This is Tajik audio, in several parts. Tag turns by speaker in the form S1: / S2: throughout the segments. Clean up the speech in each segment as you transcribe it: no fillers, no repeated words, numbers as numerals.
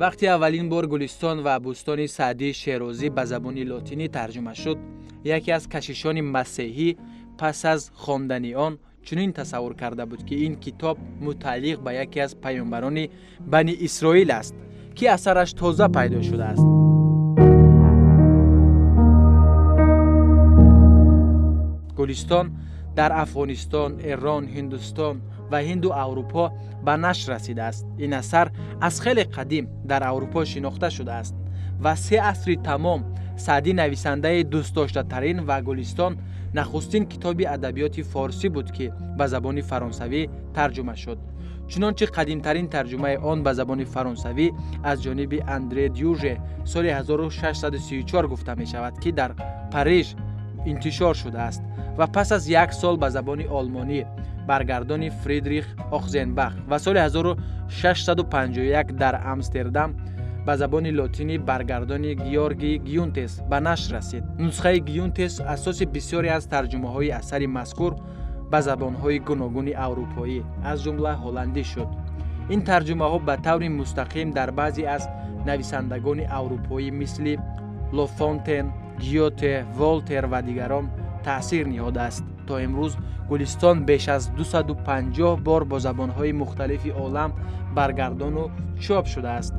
S1: Вақти аввалин бор Гулистон ва Бӯстони Саъдии Шерозӣ ба забони лотинӣ тарҷума шуд, яке аз кашишони масеҳӣ пас аз хондани он чунин тасаввур карда буд, ки ин китоб мутааллиқ ба яке аз паёмбарони Бани Исроил аст, ки асараш тоза пайдо шудааст. Гулистон дар Афғонистон, Эрон, Ҳиндустон ва Ҳинду Аврупо ба нашр расидааст. Ин асар аз хеле қадим дар Аврупо шинохта шудааст ва се асри тамом Саъдӣ нависандаи дӯстдоштатарин ва Гулистон нахустин китоби адабиёти форсӣ буд, ки ба забони фаронсавӣ тарҷума шуд. Чунончи қадимтарин тарҷумаи он ба забони фаронсавӣ аз ҷониби Андре Дюже соли 1634 гуфта мешавад, ки дар Париж интишор шудааст ва пас аз як сол ба забони олмонӣ баргардони Фридрих Охзенбах ва соли 1651 дар Амстердам ба забони лотинӣ баргардони Георги Гюнтес ба нашр расид. Нусхаи Гюнтес асоси бисёре аз тарҷумаҳои асари мазкур ба забонҳои гуногуни аврупоӣ, аз ҷумла ҳолландӣ шуд. Ин тарҷумаҳо ба таври мустақим дар баъзе аз нависандагони аврупоӣ мисли Лофонтен, Гёте, Волтер ва дигарон таъсир ниҳодааст. То имрӯз Гулистон беш аз 250 бор бо забонҳои мухталифи олам баргардону чоп шудааст.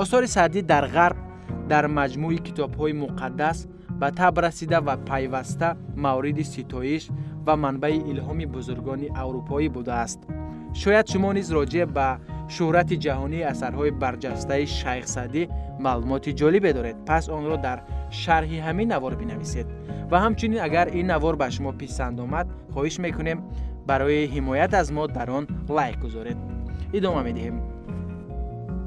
S1: Осори Саъдӣ дар Ғарб дар маҷмӯи китобҳои муқаддас ба таб расида ва пайваста мавриди ситоиш ва манбаи илҳоми бузургони аврупоӣ будааст. Шояд шумо низ роҷеъ ба шӯҳрати ҷаҳонии асарҳои барҷастаи Шайх Саъдӣ маълумоти ҷолибе доред, пас онро дар шарҳи ҳамин навор бинависед. Ва ҳамчунин агар ин навор ба шумо писанд омад, хоҳиш мекунем барои ҳимоят аз мо дар он лайк гузоред. Идома медиҳем.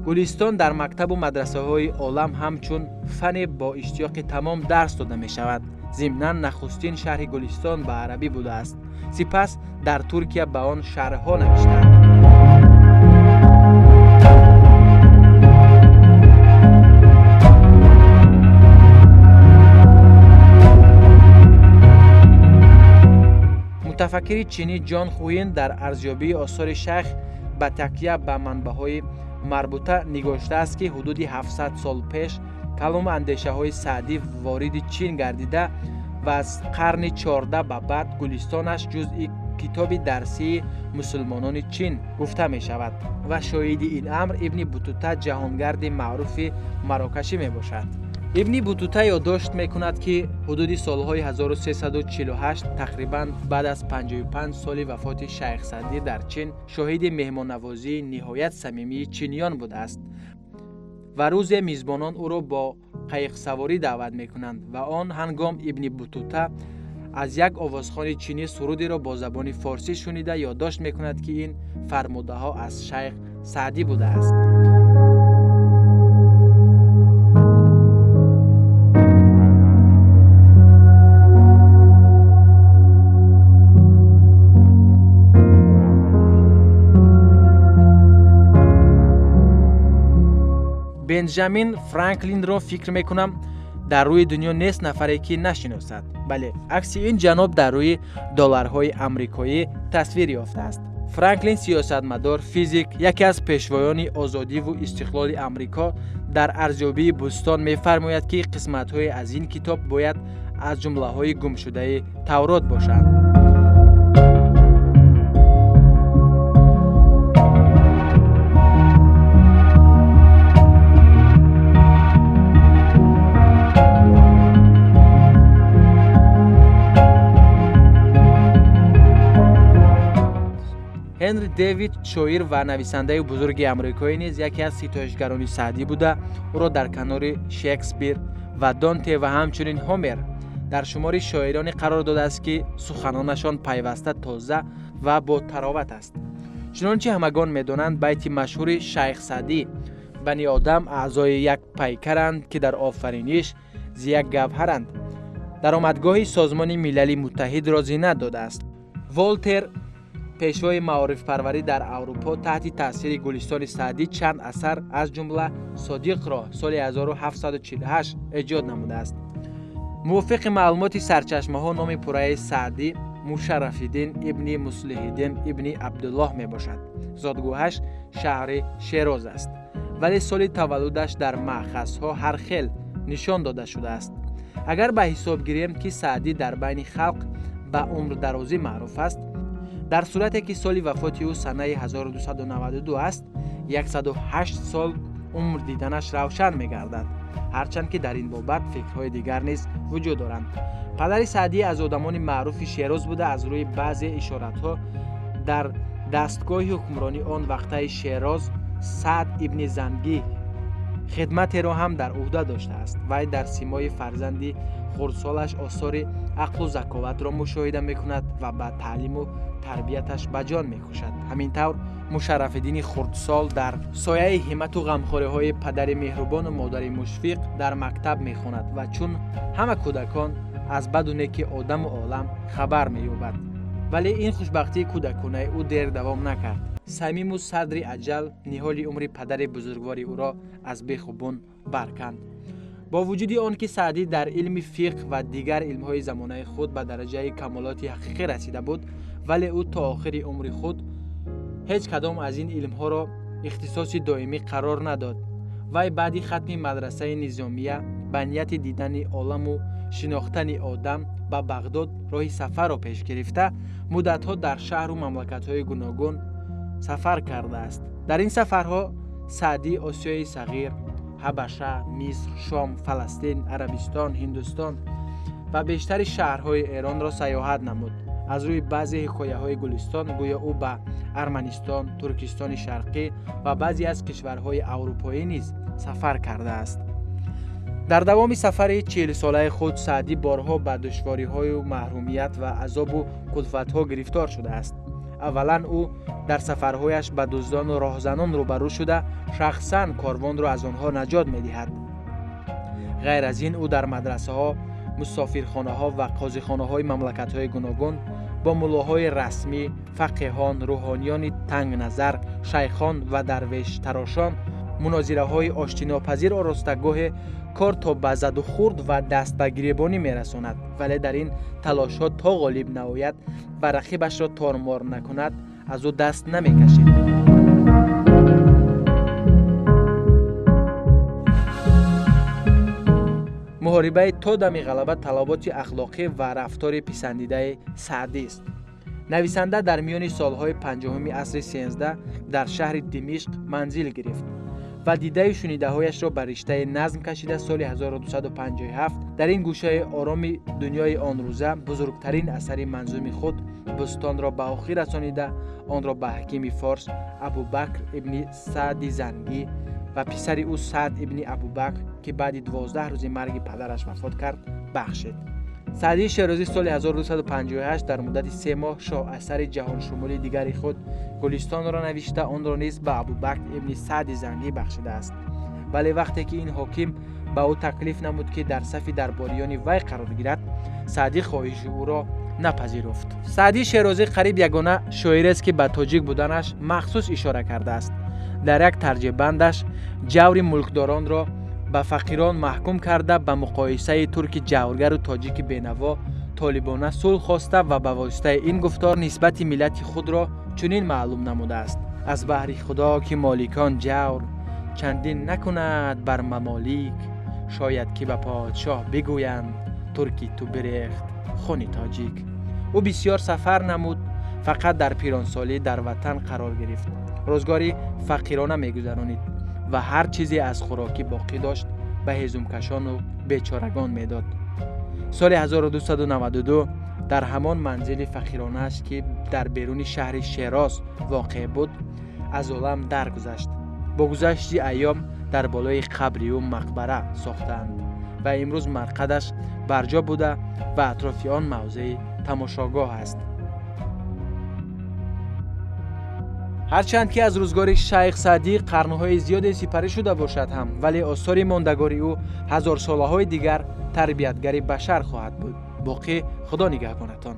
S1: Гулистон дар мактабу мадрасаҳои олам ҳамчун фане бо иштиёқи тамом дарс дода мешавад. Зимнан нахустин шарҳи Гулистон ба арабӣ будааст. Сипас дар Туркия ба он шарҳҳо навиштанд. Мутафаккири чинӣ Ҷон Хуин дар арзёбии осори шайх ба такя ба манбаъҳои марбута нигоштааст, ки ҳудуди 700 сол пеш калому андешаҳои Саъдӣ вориди Чин гардида ва аз қарни 14 ба баъд Гулистонаш ҷузъи китоби дарсии мусулмонони Чин гуфта мешавад ва шоҳиди ин амр Ибни Бутута, ҷаҳонгарди маъруфи марокашӣ мебошад. Ибни Бутута ёддошт мекунад, ки ҳудуди солҳои 1348, тақрибан баъд аз 55 соли вафоти Шайх Саъдӣ, дар Чин шоҳиди меҳмоннавозии ниҳоят самимии чиниён будааст ва рӯзе мизбонон ӯро бо қайиқсаворӣ даъват мекунанд ва он ҳангом Ибни Бутута аз як овозхони чинӣ сурудеро бо забони форсӣ шунида ёддошт мекунад, ки ин фармудаҳо аз Шайх Саъдӣ будааст. Бенҷамин Франклинро фикр мекунам дар рӯи дунё нест нафаре, ки нашиносад. Бале, акси ин ҷаноб дар рӯи долларҳои амрикоӣ тасвир ёфтааст. Франклин сиёсатмадор, физик, яке аз пешвоёни озодиву истиқлоли Амрико дар арзёбии Бӯстон мефармояд, ки қисматҳое аз ин китоб бояд аз ҷумлаҳои гумшудаи Таврот бошанд. Ҳенри Дэвид, шоир ва нависандаи бузурги амрикоӣ низ яке аз ситоишгарони Саъдӣ буда, ӯро дар канори Шекспир ва Донте ва ҳамчунин Ҳомер дар шумори шоироне қарор додааст, ки суханонашон пайваста тоза ва бо тароват аст. Чунончи ҳамагон медонанд, байти машҳури Шайх Саъдӣ «Бани одам аъзои як пайкаранд, ки дар офариниш зи як гавҳаранд» даромадгоҳи Созмони Милали Муттаҳидро зинат додааст. Волтер, пешвои маорифпарварӣ дар Аврупо, таҳти таъсири Гулистони Саъдӣ чанд асар аз ҷумла Содиқро соли 1748 эҷод намудааст. Мувофиқи маълумоти сарчашмаҳо, номи пурраи Саъдӣ Мушаррафиддин ибни Муслиҳиддин ибни Абдуллоҳ мебошад. Зодгоҳаш шаҳри Шероз аст, вале соли таваллудаш дар маъхазҳо ҳар хел нишон дода шудааст. Агар ба ҳисоб гирем, ки Саъдӣ дар байни халқ ба умрдарозӣ маъруф аст, дар сурате ки соли вафоти ӯ санаи 1292 аст, 108 сол умр диданаш равшан мегардад, ҳарчанд ки дар ин бобат фикрҳои дигар низ вуҷуд доранд. Падари Саъдӣ аз одамони маъруфи Шероз буда, аз рӯи баъзе ишоратҳо дар дастгоҳи ҳукмронии он вақтаи Шероз Саъд ибни Зангӣ хидматеро ҳам дар ӯҳда доштааст. Вай дар симои фарзанди хурдсолаш осори ақлу заковатро мушоҳида мекунад ва ба таълиму тарбияташ ба ҷон мекушад. Ҳамин тавр Мушаррафиддини хурдсол дар сояи ҳиммату ғамхориҳои падари меҳрубону модари мушфиқ дар мактаб мехонад ва чун ҳама кӯдакон аз баду неки одаму олам хабар меёбад. Вале ин хушбахтии кӯдаконаи ӯ дер давом накард. Самиму садри аҷал ниҳоли умри падари бузургвори ӯро аз беху бун барканд. Бо вуҷуди он ки Саъдӣ дар илми фиқҳ ва дигар илмҳои замонаи худ ба дараҷаи камолоти ҳақиқӣ расида буд, вале ӯ то охири умри худ ҳеҷ кадом аз ин илмҳоро ихтисоси доимӣ қарор надод. Вай баъди хатми мадрасаи низомия ба нияти дидани оламу шинохтани одам ба Бағдод роҳи сафарро пеш гирифта, муддатҳо дар шаҳру мамлакатҳои гуногун сафар кардааст. Дар ин сафарҳо Саъдӣ Осиёи Сағир, Ҳабаша, Миср, Шом, Фаластин, Арабистон, Ҳиндустон ва бештари шаҳрҳои Эронро сайёҳат намуд. Аз рӯи баъзе ҳикояҳои Гулистон гӯё ӯ ба Арманистон, Туркистони Шарқӣ ва баъзе аз кишварҳои аврупоӣ низ сафар кардааст. Дар давоми сафари 40-солаи худ Саъдӣ борҳо ба душвориҳою маҳрумият ва азобу кулфатҳо гирифтор шудааст. Аввалан ӯ дар сафарҳояш ба дуздону роҳзанон рӯбарӯ шуда, шахсан корвонро аз онҳо наҷот медиҳад. Ғайр аз ин ӯ дар мадрасаҳо, мусофирхонаҳо ва қозихонаҳои мамлакатҳои гуногун бо муллоҳои расмӣ, фақиҳон, рӯҳониёни тангназар, шайхон ва дарвештарошон мунозираҳои оштинопазир ороста гоҳе кор то ба задухӯрд ва даст ба гиребонӣ мерасонад, вале дар ин талошҳо то ғолиб наояд ва рақибашро тормор накунад, аз ӯ даст намекашид. Муҳорибаи то дами ғалаба талаботи ахлоқӣ ва рафтори писандидаи Саъдист. Нависанда дар миёни солҳои 50-уми асри 13 дар шаҳри Димишқ манзил гирифт ва дидаю шунидаҳояшро ба риштаи назм кашида соли 1257 дар ин гӯшаи ороми дунёи он рӯза бузургтарин асари манзуми худ Бӯстонро ба охир расонида, онро ба ҳакими форс Абубакр ибни Саъди Зангӣ ва писари ӯ Саъд ибни Абубакр, ки баъди 12 рӯзи марги падараш вафот кард, бахшид. Саъдии Шерозӣ соли 1258 дар муддати 3 моҳ шоҳасари ҷаҳоншумули дигари худ Гулистонро навишта, онро низ ба Абубакр ибни Саъди Зангӣ бахшидааст. Вале вақте ки ин ҳоким ба ӯ таклиф намуд, ки дар сафи дарбориёни вай қарор гирад, Саъдӣ хоҳиши ӯро напазируфт. Саъдии Шерозӣ қариб ягона шоирест, ки ба тоҷик буданаш махсус ишора кардааст. Дар як тарҷибандаш ҷаври мулкдоронро ба фақирон маҳкум карда, ба муқоисаи турки ҷавргару тоҷики бенаво толибона сулҳ хоста ва ба воситаи ин гуфтор нисбати миллати худро чунин маълум намудааст: аз баҳри Худо ки моликон ҷавр чандин накунад бар мамолик, шояд ки ба подшоҳ бигӯянд турки ту бирехт хуни тоҷик. Ӯ бисёр сафар намуд, фақат дар пиронсолӣ дар ватан қарор гирифт. Рӯзгори фақирона мегузаронид ва ҳар чизе аз хӯрокӣ боқӣ дошт ба ҳезумкашону бечорагон медод. Соли 1292 дар ҳамон манзили фақиронааш, ки дар беруни шаҳри Шероз воқеъ буд, аз олам даргузашт. Бо гузашти айём дар болои қабри ӯ мақбара сохтаанд ва имрӯз марқадаш барҷо буда ва атрофи он мавзеи тамошогоҳ аст. Ҳарчанд ки аз рӯзгори шайх Саъдӣ қарнҳои зиёде сипарӣ шуда бошад ҳам, вале осори мондагори ӯ ҳазорсолаҳои дигар тарбиятгари башар хоҳад буд. Боқӣ Худо нигаҳбонатон.